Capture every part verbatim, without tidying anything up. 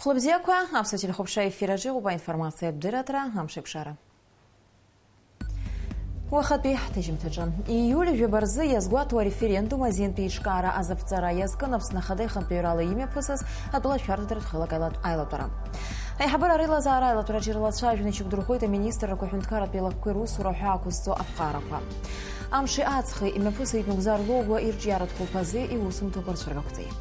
Лыбзиақәа, аԥсуа телехәаԥшра ефир аҿы иҟоуп аинформациатә дырраҭара, амш еиқәшара. Уахатәи ҳҭыжьымҭаҿы. Ииуль жәаба рзы иазгәаҭоу ареферендум азинтә еиҿкаара азаԥҵара иазкын Аԥсны Ахада ихантәаҩрала имҩаԥысыз атәыла ашәарҭадаратә хеилак аилатәара. Аиҳабыра реилазаара аилатәараҿы ирылацәажәаны ишьақәдырӷәӷәеит аминистррақәа аҳәынҭқарратә еилакқәеи русура ҳәа ақәызҵо аԥҟарақәа. Амши аҵхи имҩаԥысит Нугзар Логәуа ирҿиаратә хәылԥазы иусумҭақәа рцәыргақәҵеи.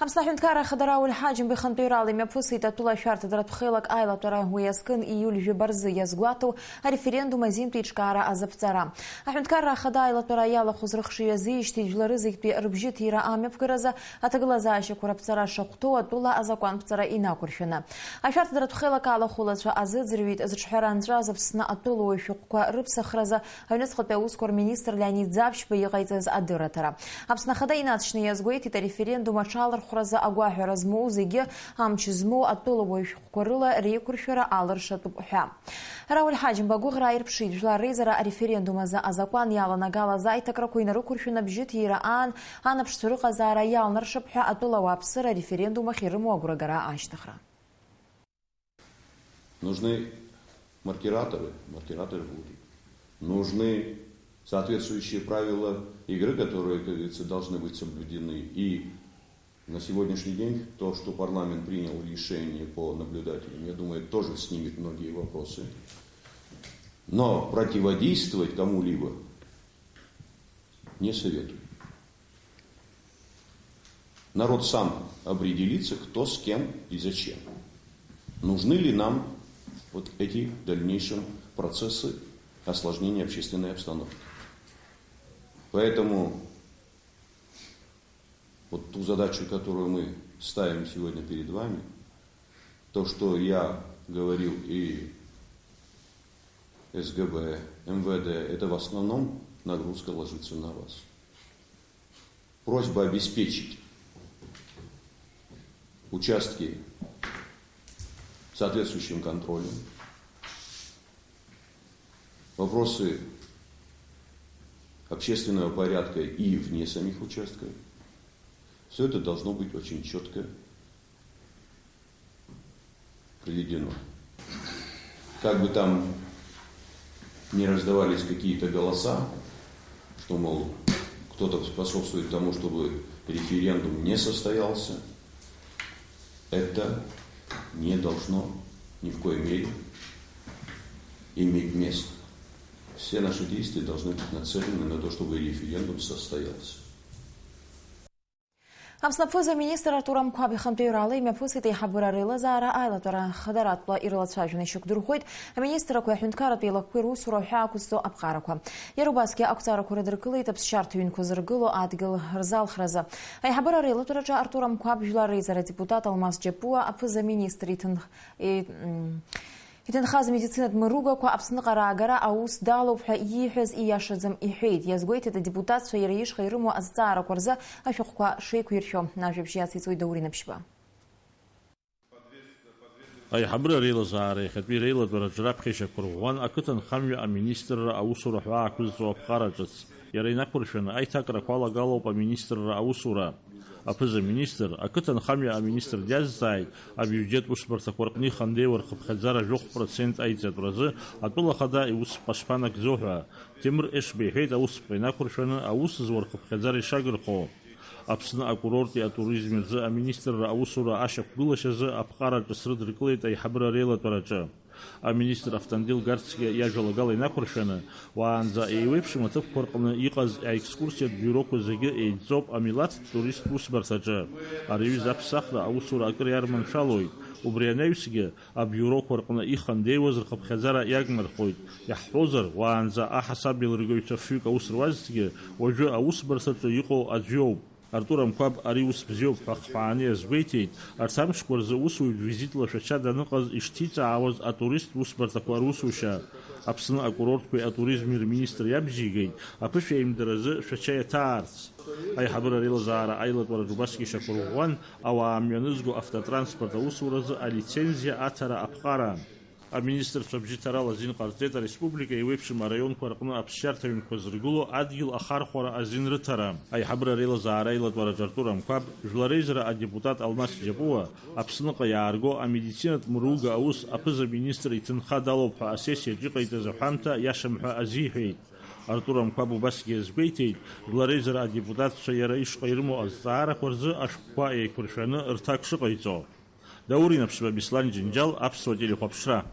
Аԥсны Аҳәынҭқарра Ахада Рауль Ҳаџьымба ихантәаҩрала имҩаԥысит атәыла ашәарҭадаратә хеилак аилатәара. Уи иазкын ииуль жәаба рзы иазгәаҭоу ареферендум азинтә еиҿкаара азаԥҵара. Аҳәынҭқарра Ахада аилатәара иалахәыз рыхшыҩ азишьҭит жәлары зегьтәи рыбжьы ҭира амҩаԥгаразы аҭагылазаашьақәа раԥҵара шахәҭоу атәыла азакәанԥҵара инақәыршәаны. Ашәарҭадаратә хеилак алахәылацәа азыӡырҩит зҿҳәара анҵәаз Аԥсны атәылауаҩ шәҟәқәа рыԥсахразы Аҩныҵҟатәи аусқәа рминистр Леонид Ӡаԥшьба иҟаиҵаз адырраҭара. Аԥсны Ахада инаҵшьны иазгәеиҭеит, ареферендум аҽалархәразы агәаҳәара змоу зегьы амч змоу атәылауаҩ шәҟәқәа рыла реиқәыршәара алыршатәуп ҳәа. Рауль Ҳаџьымба агәыӷра ааирԥшит, жәлар реизара ареферендум азы азакәан иаланагалаз аиҭакрақәа инарықәыршәаны абжьыҭира аан анаԥшцәа рыҟазаара иалнаршап ҳәа атәыла ауааԥсыра ареферендум ахь ирымоу агәрагара ашьҭыхра. Нужны маркираторы, маркираторы будут. Нужны соответствующие правила игры, которые, как говорится, должны быть соблюдены. И на сегодняшний день то, что парламент принял решение по наблюдателям, я думаю, тоже снимет многие вопросы. Но противодействовать кому-либо не советую. Народ сам определится, кто с кем и зачем. Нужны ли нам вот эти дальнейшие процессы осложнения общественной обстановки. Поэтому вот ту задачу, которую мы ставим сегодня перед вами, то, что я говорил и СГБ, МВД, это в основном нагрузка ложится на вас. Просьба обеспечить участки соответствующим контролем. Вопросы общественного порядка и вне самих участков. Всё это должно быть очень чётко проведено. Как бы там ни раздавались какие-то голоса, что, мол, кто-то способствует тому, чтобы референдум не состоялся, это не должно ни в коей мере иметь место. Все наши действия должны быть нацелены на то, чтобы референдум состоялся. Аԥсны аԥыза-министр Артур Амқәаб ихантәаҩрала имҩаԥысит аиҳабыра реилазаара аилатәара. Хадаратәла ирылацәажәаны ишьақәдырӷәӷәеит аминистррақәеи аҳәынҭқарратә еилакқәеи русура ҳәа ақәызҵо аԥҟарақәа. Иара убасгьы ақәҵарақәа рыдыркылеит аԥсшьарҭа ҩынқәа зыргыло адгьыл рзалхразы. Аиҳабыра реилатәараҿы Артур Амқәаб, жәлар реизара адепутат Алмаз Џьапуа, аԥыза-министр иҭынх-, и-, м, Иҭынхаз амедицинатә мыругақәа Аԥсныҟа раагара аус далоуп ҳәа ииҳәаз ииашаӡам иҳәеит. Иазгәеиҭеит адепутатцәа иара ишҟа ирымоу азҵаарақәа рзы ашәҟәқәа шеиқәиршәо. Ажәабжь иациҵоит Даур Инаԥшьба. Аиҳабыра реилазаара иахьатәи реилатәараҿы раԥхьа ишьақәырӷәӷәан ақыҭанхамҩа аминистрра аусура ҳәа аақәызҵо аԥҟара ҿыц. Иара инақәыршәаны аиҭакрақәа алагалоуп аминистрра аусура. Аԥыза-министр, ақыҭанхамҩа аминистр диазҵааит, абиуџьет усбарҭақәа рҟны ихандеиуа рхыԥхьаӡара жәохә процент аиҵатәразы атәыла ахада иусԥҟа шԥанагӡо ҳәа. Ҭемыр Ешба иҳәеит аусԥҟа инақәыршәаны аус зуа рхыԥхьаӡара ишагырхо. Аԥсны акурорти атуризми рзы аминистрра аусура ашьақәгылашьазы аԥҟара ҿыц рыдыркылеит аиҳабыра реилатәараҿы. Аминистр Автандил Гарциа иажәалагала инақәыршәаны, уаанӡа еиуеиԥшым аҭыԥқәа рҟны иҟаз аекскурсиатә биуроқәа зегьы еидҵоуп амилаҭтә туристтә усбарҭаҿы. Ари аҩыза аԥсахра аусура акыр иарманшәалоит. Убри анаҩсгьы, абиуроқәа рҟны ихандеиуаз рхыԥхьаӡара иагмырхоит. Иаҳҳәозар, уаанӡа аҳасабеилыргаҩцәа фҩык аус руазҭгьы, уажәы аусбарҭаҿы иҟоу аӡә иоуп. Артур Амқәаб ари ус бзиоуп ҳәа хҳәааны иазгәеиҭеит, арҭ амшқәа рзы усуҩ визитла Шәача даныҟаз ишҭиҵаауаз атуристтә усбарҭақәа русушьа. Аԥсны акурортқәеи атуризми рминистр иабжьеигеит аԥышәеимдаразы Шәача иаҭаарц. Аиҳабыра реилазаара аилатәараҿ убасгьы ишьақәырӷәӷәан ауаа мҩанызго автотранспорт аусуразы алицензиа аҭара аԥҟара. Аминистрцәа бжьыҭарала азин ҟарҵеит ареспублика еиуеиԥшым араионқәа рҟны аԥсшьарҭа ҩнқәа зыргыло адгьыл ахархәара азин рыҭара. Аиҳабыра реилазаара аилатәараҿы Артур Амқәаб, жәлар реизара адепутат Алмас Џьапуа, Аԥсныҟа иаарго амедицинатә мыруга аус аԥыза-министр иҭынха далоуп ҳәа асессиаҿ иҟаиҵаз аҳәамҭа иашам ҳәа азиҳәеит. Артур Амқәаб убасгьы азгәеиҭеит, жәлар реизара адепутатцәа иара ишҟа ирымоу азҵаарақәа рзы ашәҟәқәа еиқәыршәаны рҭак шыҟаиҵо. Даур Инаԥшба, Беслан Џьынџьал, Аԥсуа телехәаԥшра.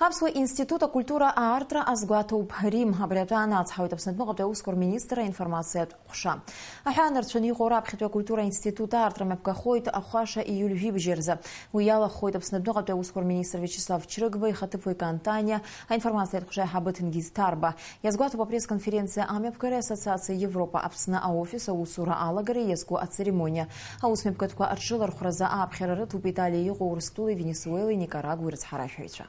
Аԥсуа институт акультура аартра азгәаҭоуп Рим. Абри атәы анаацҳауеит Аԥснытәыҟатәи аусқәа рминистр аинформациатә ҟәша. Аҳәаа нарцәаны иҟоу раԥхьатәи акультура институт аартра мҩаԥгахоит ахәаша ииуль жәибжь рзы. Уи иалахәхоит Аԥснытәыҟатәи аусқәа рминистр Виачеслав Чрыгба, ихаҭыԥуаҩ Кантаниа, аинформациатә ҟәша аиҳабы Ҭенгиз Ҭарба. Иазгәаҭоуп апресс-конференциа амҩаԥгареи ассоциациа Европа Аԥсны аофис аусура алагареи иазку ацеремониа. Аусмҩаԥгатәқәа аҿылархәразы ааԥхьара рыҭоуп Италиа иҟоу Урыстәылеи Венесуелеи Никарагуеи рыцҳаражәҳәаҩцәа.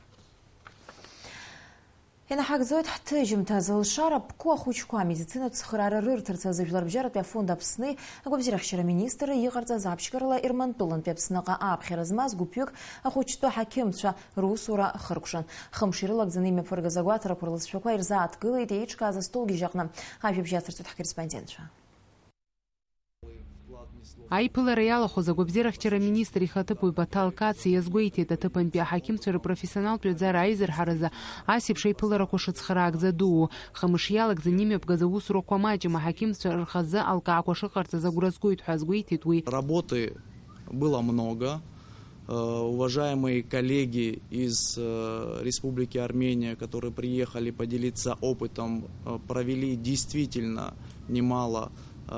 Инаҳагӡоит ҳҭыжьымҭа, зылшара ԥку ахәыҷқәа амедицинатә цхыраара рырҭарц азы Жәларбжьаратәи афонд Аԥсни агәабзиарахьчара министрра иҟарҵаз аԥшьгарала Ермантәылантәи Аԥсныҟа ааԥхьара змаз гәыԥҩык ахәыҷтәы ҳақьымцәа русура хыркәшан. Хымш ирылагӡаны имҩаԥыргаз агәаҭарақәа рлызшәақәа ирзааҭгылеит еиҿкааз астолгьежь аҟны. Ажәабжь ацырҵоит ҳкорреспондентцәа. Аиԥылара иалахәыз агәабзиарахьчара аминистр ихаҭыԥуаҩ Баҭал Каци иазгәеиҭеит, аҭыԥантәи аҳақьымцәа рпрофессионалтә ҩаӡара аизырҳаразы ас еиԥш аиԥыларақәа шыцхраагӡа дуу. Хымш иалагӡаны имҩаԥгаз аусурақәа маҷым, аҳақьымцәа рхазы алкаақәа шыҟарҵаз агәра згоит ҳәа азгәеиҭеит уи. Работы было много. Э, уважаемые коллеги из, э, Республики Армения, которые приехали поделиться опытом, э, провели действительно немало, э,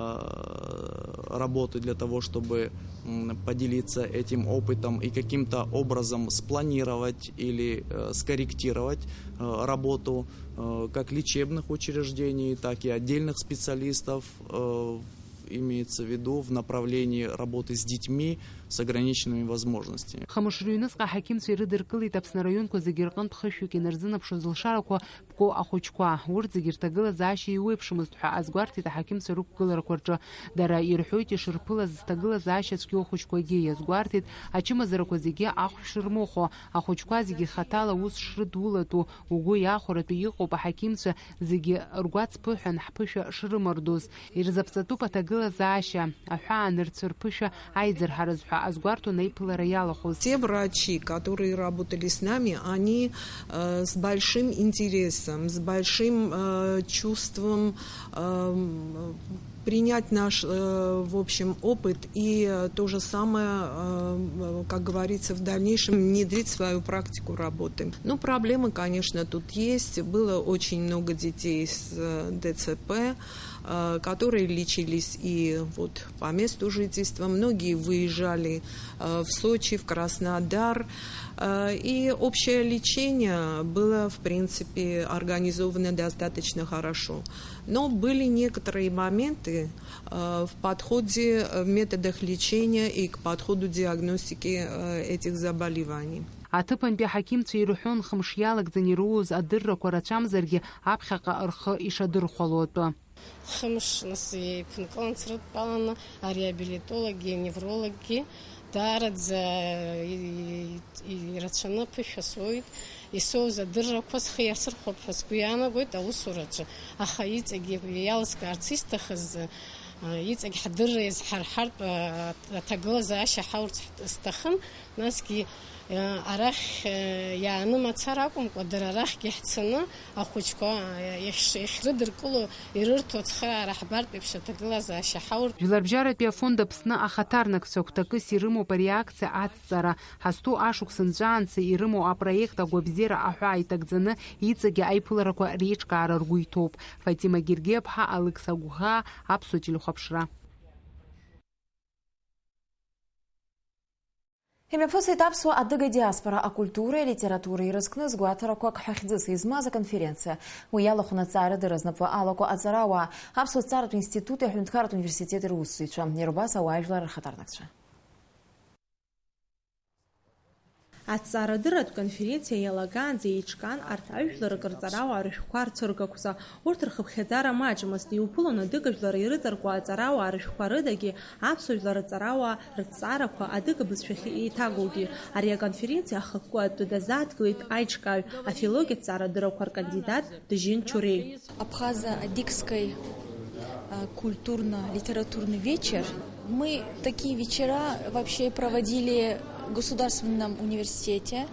работы для того, чтобы, м, поделиться этим опытом и каким-то образом спланировать или, э, скорректировать, э, работу, э, как лечебных учреждений, так и отдельных специалистов, э, имеется в виду в направлении работы с детьми с ограниченными возможностями. Хымш рыҩныҵҟа аҳақьымцәа ирыдыркылеит Аԥсны араионқәа зегьы рҟынтә хышәҩык инарзынаԥшуа зылшарақәа ԥку ахәыҷқәа. Урҭ зегьы рҭагылазаашьа еиуеиԥшымызт ҳәа азгәарҭеит аҳақьымцәа рықәгыларақәа рҿы. Дара ирҳәоит ишырԥылаз зҭагылазаашьа цәгьоу ахәыҷқәагьы, иазгәарҭеит ачымазарақәа зегьы ахә шрымыхәо, ахәыҷқәа зегьы хаҭала аус шрыдулатәу угәы иахәаратәы иҟоуп аҳақьымцәа зегьы ргәаҵԥыҳәан ҳԥышәа шрымардоз. Ирзаԥҵатәуп аҭагылазаашьа, аҳәаа нырцә рԥышәа аизырҳараз ҳәа азгәарҭон аиԥылара иалахәыз. Те врачи, которые работали с нами, они, э, с большим интересом, с большим, э, чувством, эм, принять наш, э, в общем, опыт и, э, то же самое, э, как говорится, в дальнейшем внедрить в свою практику работы. Ну, проблемы, конечно, тут есть. Было очень много детей с, э, Д Ц П, э, которые лечились и вот по месту жительства. Многие выезжали, э, в Сочи, в Краснодар. Э, и общее лечение было, в принципе, организовано достаточно хорошо. Но были некоторые моменты, э, в подходе, э, в методах лечения и к подходу диагностики, э, этих заболеваний. Аҭыԥантәи аҳақьымцәа ирҳәон, хымш иалагӡаны ироуз адыррақәа рацәамзаргьы, аԥхьаҟа рхы ишадырхәало атәы. Хымш нас еиԥынкылан срыдтәаланы ареабилитологи аневрологи даараӡа и-, и-, ирацәаны аԥышәа соуит. Исоуз адыррақәа схы иасырхәап ҳәа сгәы иаанагоит аусураҿы, аха иҵегь иалыскаарц исҭахыз, а, иҵегь ҳдырра иазҳарҳартә, а, аҭагылазаашьа ҳаурц ҳт-, сҭахын, насгьы, а, арахь, а, иааны мацара акәымкәа, дара арахьгьы ҳцаны, ахәыҷқәа, а, иахьш-, иахьрыдыркыло, ирырҭо ацхыраара ҳбартә еиԥш аҭагылазаашьа ҳауртә. Жәларбжьаратәи афонд Аԥсны ахаҭарнакцәа гәҭакыс ирымоуп ари акциа ацҵара. Ҳазҭоу ашықәс нҵәаанӡа ирымоу апроект агәабзиара аҳәаа иҭагӡаны иҵегьы аиԥыларақәа реиҿкаара ргәы иҭоуп. Фатима Гергиаԥҳа, Алықьса Гәхаа, Аԥсуа телехәаԥшра. Имҩаԥысит аԥсуа адыга диаспора акультуреи алитературеи ирызкны згәаҭарақәак ҳәа хьӡыс измаз аконференциа. Уи иалахәын аҭҵаарадырра знапы алаку аҵарауаа, аԥсуа ҭҵааратә институти аҳәынҭқарратә университети русзуҩцәа, иара убас ауаажәлар рхаҭарнакцәа. Аҭҵаарадырратә конференциа иалагаанӡа еиҿкаан арҭ ажәларык рҵарауаа рышәҟәқәа рцәыргақәҵа. Урҭ рхыԥхьаӡара маҷмызт, иуԥылон адыгажәлар ирыҵаркуа аҵарауаа рышәҟәқәа рыдагьы аԥсуа жәлар рҵарауаа рыҭҵаарақәа адыга бызшәахьы еиҭагоугьы. Ари аконференциа ахықәкы атәы дазааҭгылеит аиҿкааҩ, афилологиатә ҭҵаарадыррақәа ркандидат Дыжьын Чуреи. Абхазо-адыгский, а, культурно-литературный вечер. Мы такие вечера вообще проводили в государственном университете,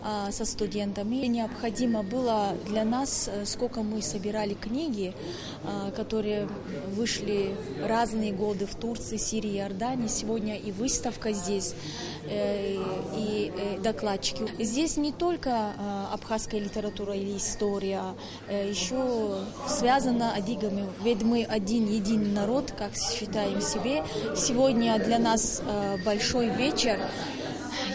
а, со студентами. Необходимо было для нас, э, сколько мы собирали книги, а, которые вышли разные годы в Турции, Сирии, Иордании. Сегодня и выставка здесь, э, и, э, докладчики. Здесь не только, а, абхазская литература или история, э, ещё связано адыгами, ведь мы один единый народ, как считаем себе. Сегодня для нас, э, большой вечер.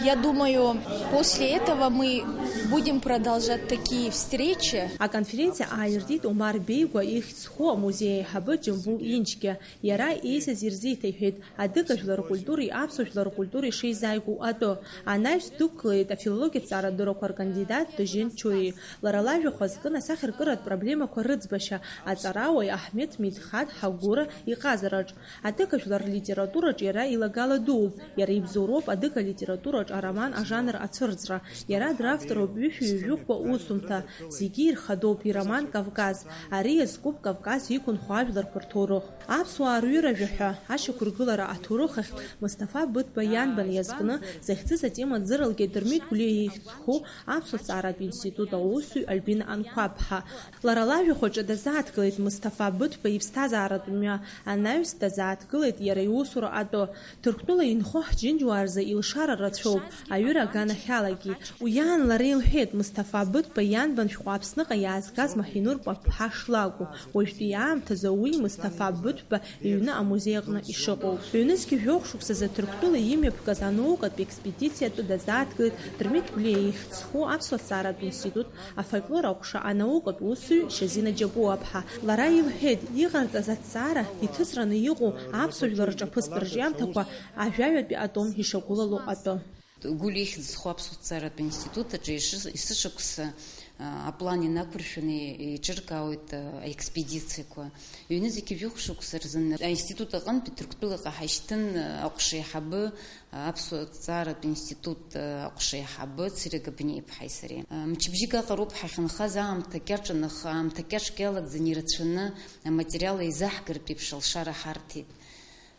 Я думаю, после этого мы будем продолжать такие встречи. Аконференциа ааиртит Омар Беигәа ихьӡ зху амузеи аиҳабы Џьамбул Инџьгьа. Иара еизаз ирзеиҭеиҳәеит адыга жәлар ркультуреи аԥсуа жәлар ркультуреи шеизааигәоу атәы. Анаҩс дықәлеит афилологиатә ҭҵаарадыррақәа ркандидат Дыжьын Чуреи. Лара лажәахә азкын асахьаркыратә проблемақәа рыӡбашьа, аҵарауаҩ Аҳмеҭ Мидхат Ҳагәыра иҟазараҿ. Адыга жәлар рлитератураҿ иара илагала дууп. Иара ибзоуроуп адыга литератураҿ ароман ажанр ацәырҵра. Иара дравторуп ҩышәи ҩажәи хәба усумҭа. Зегьы ирхадоуп ироман Кавказ. Ари иазкуп Кавказ иқәынхо ажәларқәа рҭоурых. Аԥсуаа рҩыра жәаҳәа ашьақәыргылара аҭоурых ахьтә Мысҭафа Быҭәба ианбан иазкны захьӡыз атема ӡыралгеит Дырмит Гәлиа ихьӡ зху аԥсуа ҭҵааратә институт аусзуҩ Альбина Анқәаб-ԥҳа. Лара лажәахә аҿы дазааҭгылеит Мысҭафа Быҭәба иԥсҭазааратә мҩа, анаҩс дазааҭгылеит иара иусура атәы. Ҭырқәтәыла инхо ҳџьынџьуаа рзы илшара рацәоуп, аҩыра аганахьалагьы. Уи аан лара илҳәеит Мысҭафа Быҭәба ианбан шәҟәы Аԥсныҟа иаазгаз Маҳинур Папԥҳа шлакәу. Уажәтәи аамҭазы уи Мысҭафа Быҭәба иҩны амузеи аҟны ишыҟоу. Ҩнызқьи жәохә шықәсазы Ҭырқәтәыла имҩаԥгаз анаукатә експедициа атәы дазааҭгылеит Дырмит Гәлиа ихьӡ зху аԥсуа ҭҵааратә институт афольклор аҟәша анаукатә усзуҩ Шьазина Џьапуаԥҳа. Лара илҳәеит, иҟарҵаз аҭҵаара иҭыҵраны иҟоу аԥсуа жәлар рҿаԥыцтә рҿиамҭақәа ажәаҩатәи атом ишагәылало атәы. Гәлиа ихьӡ зху аԥсуа ҭҵааратә институт аҿы ишыс-, есышықәса, а, аплан инақәыршәаны еиҿыркаауеит, а, аекспедициақәа. Ҩнызқьи жәохә шықәса рзын аинститут аҟынтәи Ҭырқәтәылаҟа ҳаишьҭын, а, аҟәша еиҳабы, а, аԥсуа ҭҵааратә институт, а, аҟәша еиҳабы Цыри Габниаԥҳаи сареи. А, мчыбжьык аҟароуп ҳахьынхаз аамҭа кьаҿ аныха, аамҭа кьаҿк иалагӡаны ирацәаны аматериал еизаҳгартә еиԥш алшара ҳарҭеит.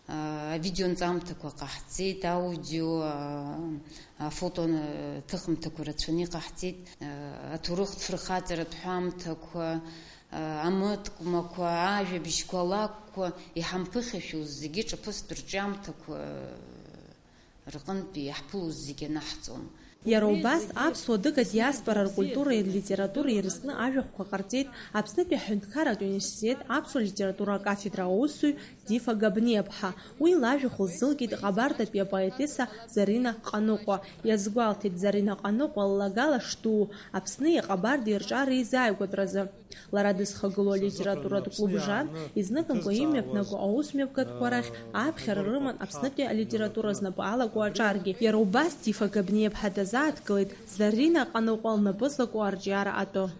Авидеонҵамҭақәа ҟаҳҵеит, аудио, афото ҭыхымҭақәа рацәаны иҟаҳҵеит, аҭоурыхтә фырхаҵаратә ҳәамҭақәа, амыткәмақәа, ажәабжьқәа, алакәқәа иҳамԥыхьашәоз зегьы ҿаԥыцтә рҿиамҭақәа рҟынтәи иаҳԥылоз зегьы анаҳҵон. Иара убас аԥсуа-адыга диаспора ркультуреи рлитературеи рзкны ажәахәқәа ҟарҵеит Аԥснытәи аҳәынҭқарратә университет аԥсуа литература акафедра аусзуҩ Дифа Габниаԥҳа. Уи лажәахә лзылкит ҟабардатәи апоетесса Зарина Ҟаныҟәа. Иазгәалҭеит Зарина Ҟаныҟәа ллагала шдуу Аԥсни аҟабарди рҿар реизааигәатәразы. Лара дызхагылоу алитературатә клуб Жан, изныкымкәа имҩаԥнаго аусмҩаԥгатәқәа рахь аԥхьара рыман Аԥснытәи алитература знапы алаку аҿаргьы. Иара убас Дифа Габниаԥҳа дазааҭгылеит Зарина Ҟаныҟәа лнапы злаку арҿиара атәы.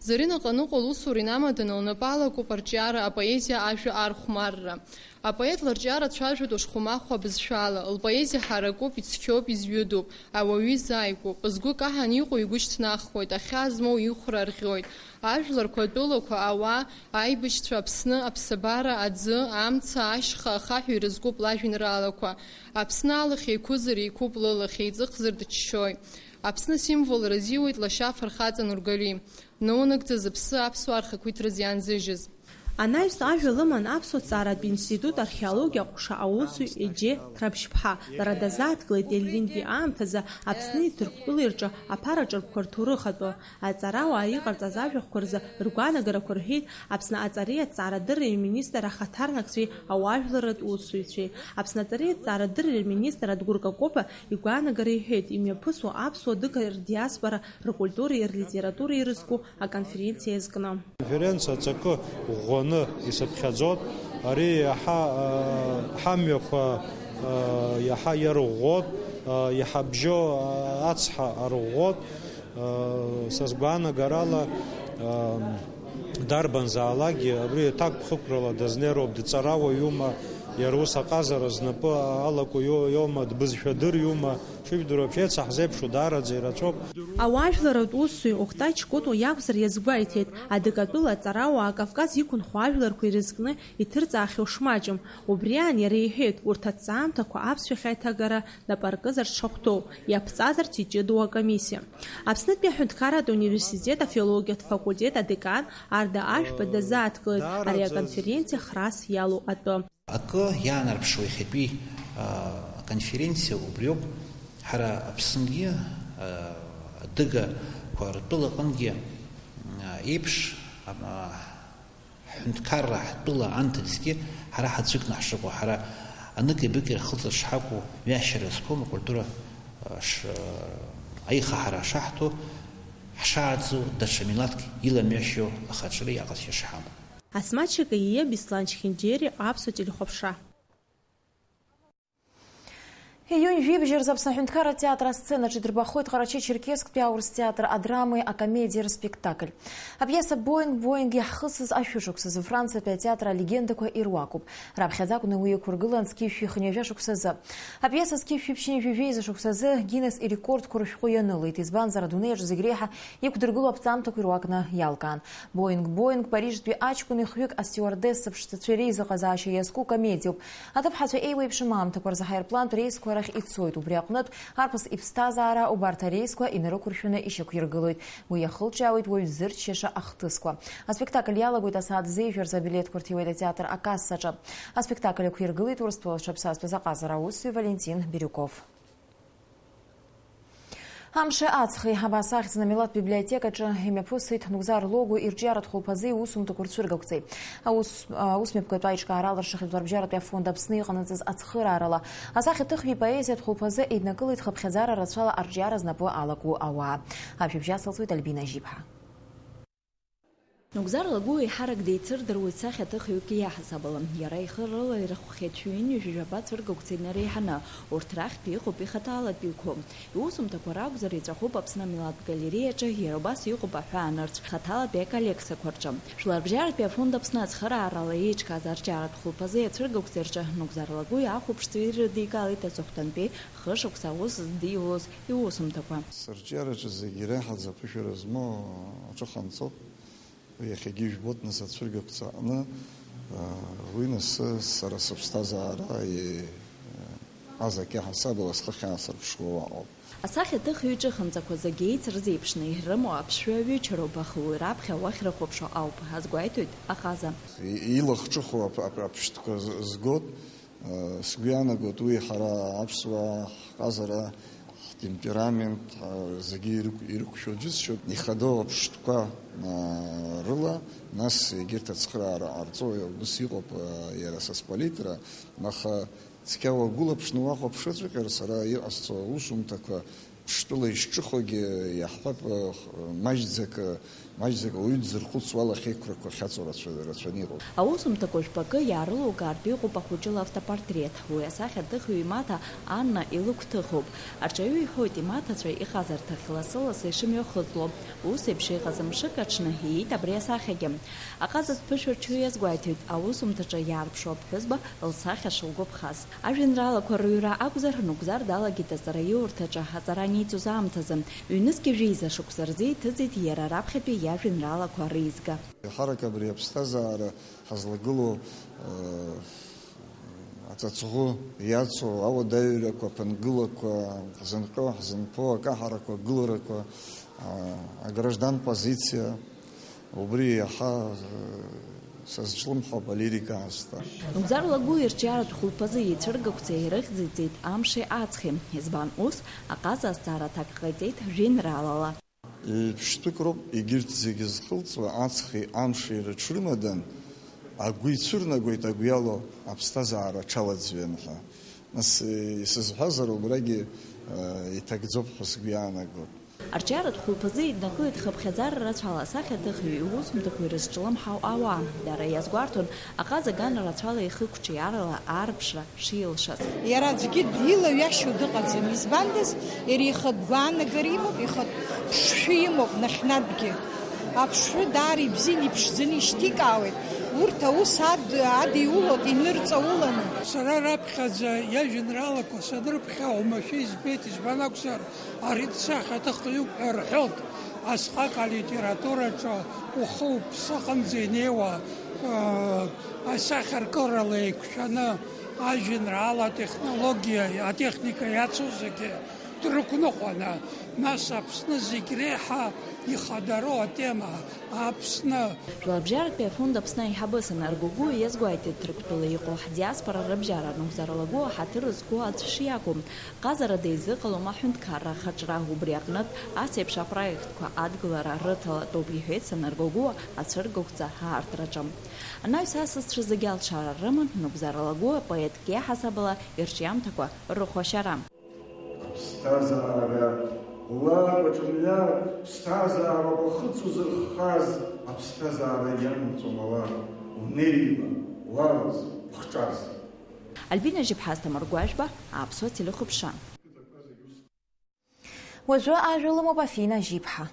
Зарина Ҟаныҟәа лусура инамаданы лнапы алакуп арҿиара, апоезиа, ажәа архәмарра. Апоет лырҿиара цәажәоит ушхәмахәа абызшәала, лпоезиа ҳаракуп, ицқьоуп, изҩыдоуп, ауаҩы изааигәоуп. Згәы каҳан иҟоу игәы шьҭнахуеит, ахьаа змоу ихәра арӷьоит. Ажәларқәа, атәылақәа, ауаа, аибашьцәа, Аԥсны, аԥсабара, аӡы, амца, ашьха, ахаҳә ирызкуп лажәеинраалақәа. Аԥсны алахь еиқәызар еиқәуп лылахь, еиҵыхзар дыччоит. Аԥсны символра зиуеит лашьа афырхаҵа Нургали. Наунагӡа зыԥсы аԥсуаа рхақәиҭра зианзыжьыз. Анаҩс ажәа лыман Аԥсуа ҭҵааратә институт археологиа аҟәша аусзуҩ Еџье Ҭраԥшьԥҳа. Лара дазааҭгылеит Ельдинтәи аамҭазы Аԥсни Ҭырқәтәылеи рҿы аԥара ҿырпқәа рҭоурых атәы. Аҵарауаа иҟарҵаз ажәахәқәа рзы ргәаанагарақәа рҳәеит Аԥсны аҵареи аҭҵаарадырреи рминистр ахаҭарнакцәеи ауаажәларратә усзуҩцәеи. Аԥсны аҵареи аҭҵаарадырреи рминистр Адгәыр Какоба игәаанагара иҳәеит, имҩаԥысуа аԥсуа-адыга рдиаспора ркультуреи рлитературеи ирызку аконференциа иазкны. Аконференциа аҵакы ӷәӷәаны исыԥхьаӡоит. Ари иаҳа, а, ҳамҩақәа Иаҳа иарӷәӷәоит, иҳабжьоу ацҳа арӷәӷәоит. Са сгәаанагарала, дарбанзаалакгьы абри аҭакԥхықәрала дазнеироуп, дҵарауаҩума, иара ус аҟазара знапы алаку иоума, дбызшәа дырҩума, шыжәдыруа, еицаҳзеиԥшу даараӡа ирацәоуп. Ауаажәларратә усзуҩ Октай Чкәытәуа иакәзар иазгәеиҭеит, адыгатәыла аҵарауаа Кавказ иқәынхо ажәларқәа ирызкны иҭырҵаахьоу шмаҷым. Убри аан иара иҳәеит, урҭ аҭҵаамҭақәа аԥсшәахь аиҭагара нап аркызар шахәҭоу, иаԥҵазарц иҷыдоу акомиссиа. Аԥснытәи аҳәынҭқарратә университет афилологиатә факультет адекан Арда Ашәба дазааҭгылеит ари аконференциа храс иалоу атәы. Акы иаанарԥшуа иахьатәи, а, аконференциа убриоуп. Ҳара Аԥсынгьы, а, адыгақәа ртәылаҟынгьы, а, еиԥш, а, ҳҳәынҭқарра, ҳтәыла анҭыҵгьы ҳара ҳаӡәыкны ҳшыҟоу, ҳара анык-ҩбык ирхылҵырц шҳакәу, мҩашьара зқәым, акультура, а, ш-, аихаҳара шаҳҭо, ҳшааӡо, даҽа милаҭк иламҩашьо ахаҿреи аҟазшьа шҳамоу. Асмаҭ Шакаиа, Беслан Чхинџьери, Аԥсуа телехәаԥшра. Июнь жәибжь рзы Аԥсны аҳәынҭқарратә театр асценаҿ идырбахоит Ҟарачы-Черкессктәи аурыс театр адрамеи акомедиеи рспектакль. Апиеса Боинг, Боинг иаҳхысыз ашәышықәсазы Франциатәи атеатр алегендақәа ируакуп. Раԥхьаӡа акәны уи иқәыргылан зқьи жәшәи хынҩажәа шықәсазы. Апиеса зқьи жәшәи ԥшьынҩажәи жәеиза шықәсазы Гиннес ирекордқәа рышәҟәы ианылеит, избанзар, адунеи аҿы зегь реиҳа иқәдыргыло аԥҵамҭақәа ируакны иалкаан. Боинг, Боинг Парижтәи аҷкәын ихҩык астиуардесса ԥшӡацәа реизыҟазаашьа иазку комедиоуп. Аҭыԥҳацәа еиуеиԥшым аамҭақәа рзы ҳаирплантә реисқәа рахь ицоит. Убри аҟнытә, арԥыс иԥсҭазаара убарҭ ареисқәа инарықәыршәаны ишьақәиргылоит. Уи иахылҿиаауеит уаҩ дзырччаша ахҭысқәа. Аспектакль иалагоит асааҭ зеижә рзы абилеҭқәа рҭиуеит атеатр акассаҿы. Аспектакль ықәиргылеит Урыстәыла зҽаԥсазтәыз аҟазара аусзуҩ Валентин Бирюков. Амши аҵхи, абас ахьӡын амилаҭтә библиотекаҿы имҩаԥысит Нугзар Логу ирҿиаратә хәылԥазы иусумҭақәа рцәыргақәҵеи. Аус, аусмҩаԥгатә аиҿкаарала ршьақәыргәарабжьаратәи афонд Аԥсны иҟанаҵаз ацхыраарала, асахьаҭыхҩы ипоезиатә хәылԥазы еиднакылеит хыԥхьаӡара рацәала арҿиара знапы алаку ауаа. Ажәабжь ацылҵоит Альбина Жьиԥҳа. Нугзар Лагәы еиҳарак деицырдыруеит сахьаҭыхҩык иаҳасабала. Иара ихы рыла ирыхәхьеит шәи ҩынҩажәи жәаба цәыргақәҵа инареиҳаны. Урҭ рахьтә иҟоуп ихаҭалатәиқәоу. Иусумҭақәа ракәзар, иҵәахуп Аԥсны амилаҭтә галереиаҿы, иара убас иҟоуп аҳәаанырцә хаҭалатәи аколлекциақәа рҿы. Жәларбжьаратәи афонд Аԥсны ацхыраарала еиҿкааз арҿиаратә хәылԥазы иацәыргақәҵа рҿы Нугзар Лагәи ахәаԥшцәа ирыдикылеит аҵыхәтәантәи хышықәса аус здиулоз иусумҭақәа. Сырҿиараҿы зегьы иреиҳаӡоу аԥышәара змоу аҿыханҵоуп. Уи иахьагьы ижәбоит, нас, ацәыргақәҵа аҟны, уи нас сара сыԥсҭазаара, аҟаза иаҳасабала схы ахьаасырԥшуа уаҟоуп. Асахьаҭыхҩы иҿыханҵақәа зегьы еицырзеиԥшны ирымоу аԥшшәы аҩычароуп, аха уи раԥхьа уахьрыхәаԥшуа ауп, азгәеиҭоит аҟаза. Илахҿыху ап-, ап-, аԥштәқәа з-, згоит. Сгәы иаанагоит, уи ҳара аԥсуаа ҳҟазара, ҳтемперамент, зегьы ирықә-, ирықәшәо џьысшьоит. Ихадоу аԥштәқәа рыла, нас егьырҭ ацхыраара ҟарҵо, убыс иҟоуп иара са сполитра, аха цқьа уагәылаԥшны уахәаԥшыҵәҟьар, сара иҟасҵо аусумҭақәа ԥштәыла ишҿыхогьы иаҳҳәап, маҷӡак, маҷӡак ауаҩы дзырхәыцуа алахьеиқәрақәа ахьаҵоу рацәа-, рацәаны иҟоуп. Аусумҭақәа жәпакы иаарылукаартә иҟоуп ахәыҷы лавтопортрет. Уи асахьаҭыхҩы имаҭа Анна илыгәҭыхоуп. Арҿиаҩы иҳәоит, имаҭацәа иҟазарҭахь лассы-лассы ишымҩахыҵло. Ус еиԥш иҟаз мшык аҽны ииит абри асахьагьы. Аҟазатә ԥышәырччаҩ иазгәеиҭоит, аусумҭаҿы иаарԥшу аԥҳәызба лсахьа шылгәаԥхаз. Ажәеинраалақәа рыҩра акәзар, Нугзар далагеит аҵараиурҭаҿы аҵара аниҵоз аамҭазы. Ҩнызқьи жәеиза шықәса рзы иҭыҵит иара раԥхьатәи иажәеинраалақәа реизга. Еиҳарак абри аԥсҭазаара ҳазлагылоу, э, аҵаҵӷәы иацу ауадаҩрақәа, аԥынгылақәа, ҳзынҟьо, ҳзынԥо, акаҳарақәа, агыларақәа, а, аграждан позициа, убри иаҳа, э, сазҿлымҳауп алирика аасҭа. Нугзар Лагәы ирҿиаратә хәылԥазы ицәыргақәҵа ирыхьӡиҵеит Амши Аҵхи. Избан ус? Аҟаза азҵаара аҭак ҟаиҵеит жәеинраалала. Ҩ-ԥштәык роуп егьырҭ зегьы зхылҵуа, аҵхи амши рыҽрымадан, агәы ицәырнагоит агәы иалоу аԥсҭазаара аҽалаӡҩан ҳәа. Нас, э, исызҳәазар, убрагьы, э, иҭагӡоуп ҳәа сгәы иаанагоит. Арҿиаратә хәылԥазы еиднакылеит хыԥхьаӡара рацәала асахьаҭыхҩы иусумҭақәа ирызҿлымҳау ауаа. Дара иазгәарҭон аҟаза ган рацәала ихы қәҿиарала аарԥшра шилшаз. Иара аӡәгьы дилаҩашьо дыҟаӡам, избандаз, иара ихатә гәаанагара имоуп, ихатә ԥшшәы имоуп нахьхьынтәгьы. Аԥшшәы даара ибзианы иԥшӡаны ишьҭикаауеит, урҭ аус ад-, адиулоит инырҵауланы. Сара раԥхьаӡа иажәеинраалақәа санрыԥхьа уамашәа избеит, избан акәзар, ари дсахьаҭыхҩуп ҳәа рҳәоит. Асҟак алитератураҿы ухы уԥсы аҟынӡа инеиуа, э, асахьаркырала еиқәшәаны ажәеинраала атехнологиа, атехника иацу зегьы дрықәныҟәаны, нас Аԥсны зегь реиҳа ихадароу атема, Аԥсны. Жәларбжьаратәи афонд Аԥсны аиҳабы Санар Гогәуа иазгәеиҭеит, Ҭырқәтәыла иҟоу ҳдиаспора рыбжьара анугӡарала гәы аҳаҭыр зқәу аӡә шиакәым. Ҟазара деизыҟалом аҳәынҭқарра ахаҿра, убри аҟнытә ас еиԥш апроектқәа адгылара рыҭалатәуп, иҳәеит Санар Гогәуа ацәыргақәҵа аартраҿы. Анаҩс асасцәа зегьы алшара рыман, нугӡарала гәы апоетк иаҳасабала ирҿиамҭақәа рыхәашьара. Аԥсҭазаара лакәаҿ мҩа, ԥсҭазаара уахыцу зырххаз, аԥсҭазаара иамаҵ умала, унеиба, уалаз, ухҿаз. Альбина Жьыԥҳа, Асҭамыр Гәажәба, Аԥсуа телехәаԥшра. Уажәы ажәа лымоуп Афина Жьиԥҳа.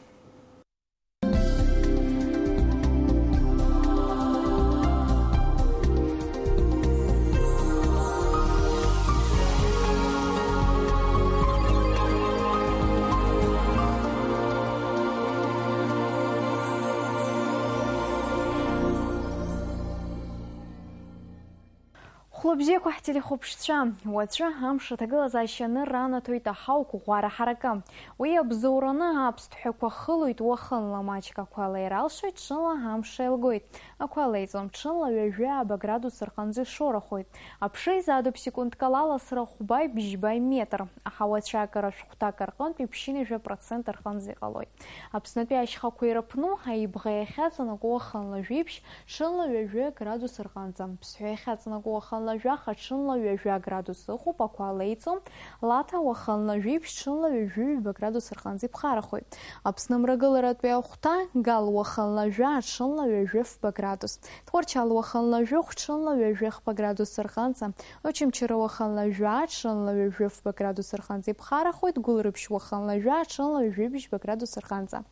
Хәлыбзиақәа ҳтелехәаԥшцәа, уаҵәы амш аҭагылазаашьа анырра анаҭоит аҳауқәа ӷәӷәара ҳаракы. Уи абзоураны аԥсҭҳәақәа хылоит, уахынла маҷк ақәа леиралшоит, ҽынла амш еилгоит. Ақәа леиҵом, ҽынла ҩажәи ааба градус рҟынӡа ишоурахоит. Аԥша изаатуп секундк ала срахәбаҩ бжьбаҩ метр. Аҳауа ацәаакыра шәҟәҭак рҟынтә ҩажәа процент рҟынӡа иҟалоит. Аԥснытәи ашьхақәа ирыԥну, аибӷа иахьаҵанакуа уахынла жәиԥшь, ҽынла ҩажәи градус рҟынӡа. Ԥсҳәы иахьаҵанакуа уахынла жәаха, ҽынла ҩажәа градус ыҟоуп, ақәа леиҵом. Лаҭа уахынла жәиԥшь, ҽынла ҩажәи ҩба градус рҟынӡа иԥхарахоит. Аԥсны мрагыларатәи ахәҭа, Гал уахынла жәа, ҽынла ҩажәи фба градус. Тҟәарчал уахынла жәохә, ҽынла ҩажәи хба градус рҟынӡа. Очамчыра уахынла жәа, ҽынла ҩажәи фба градус рҟынӡа иԥхарахоит, Гәылрыԥшь уахынла жәа, ҽынла ҩажәи бжьба градус рҟынӡа.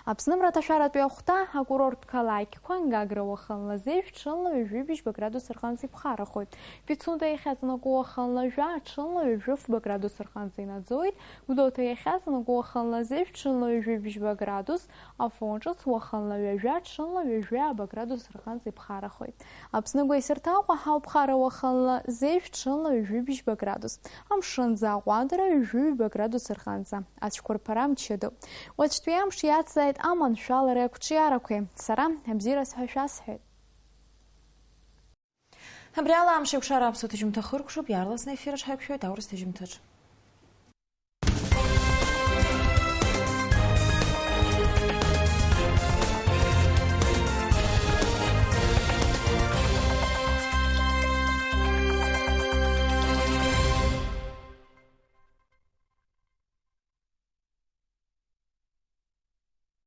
Аԥсны мраҭашәаратәи ахәҭа, акурорттә қалақьқәа, Гагра уахынла зежә, ҽынла ҩажәи бжьба градус рҟынӡа иԥхарахоит. Пицунда иахьаҵанакуа уахынла жәа, ҽынла ҩажәи фба градус рҟынӡа инаӡоит, Гәдоуҭа иахьаҵанакуа уахынла зежә, ҽынла ҩажәи бжьба градус, Афон ҿыц уахынла ҩажәа, ҽынла ҩажәи ааба градус рҟынӡа иԥхарахоит. Аԥсны агәеисырҭаҟәа ҳауԥхара уахынла зежә, ҽынла ҩажәи бжьба градус. Амшын аӡы аҟәандара ҩажәи ҩба градус рҟынӡа. Ацәқәырԥара мчыдоуп. Уаҵәтәи амш иацзааит аманшәалареи ақәҿиарақәеи. Сара абзиараз ҳәа шәасҳәеит. Абри ала амш еикәшара аԥсуа ҭыжьымҭа хыркәшоуп, иаарласны аефир аҿ ҳаиқәшәоит аурыс ҭыжьымҭаҿ.